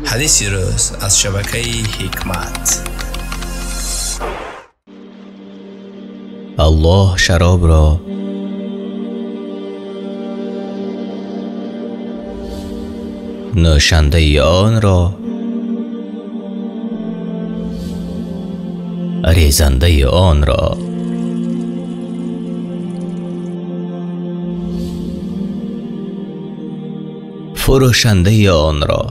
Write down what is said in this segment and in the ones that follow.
Ҳадиси рӯз аз шабакаи Ҳикмат. Аллоҳ шаробро нӯшандаи онро резандаи онро фурӯшандаи онро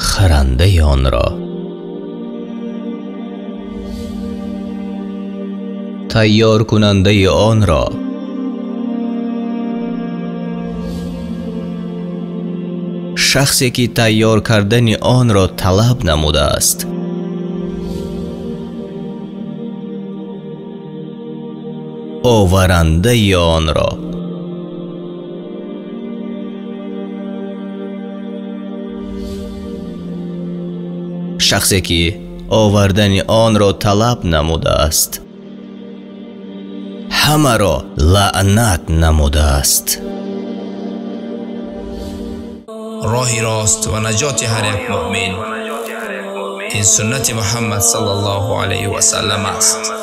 харандаи онро тайёркунандаи онро шахсе ки тайёр кардани онро талаб намудааст оварандаи онро шахсе ки овардани онро талаб намудааст ҳамаро лаънат намудааст. Роҳи рост ва наҷоти ҳар як муъмин ин суннати Муҳаммад саллаллоҳу алайҳи васаллам аст.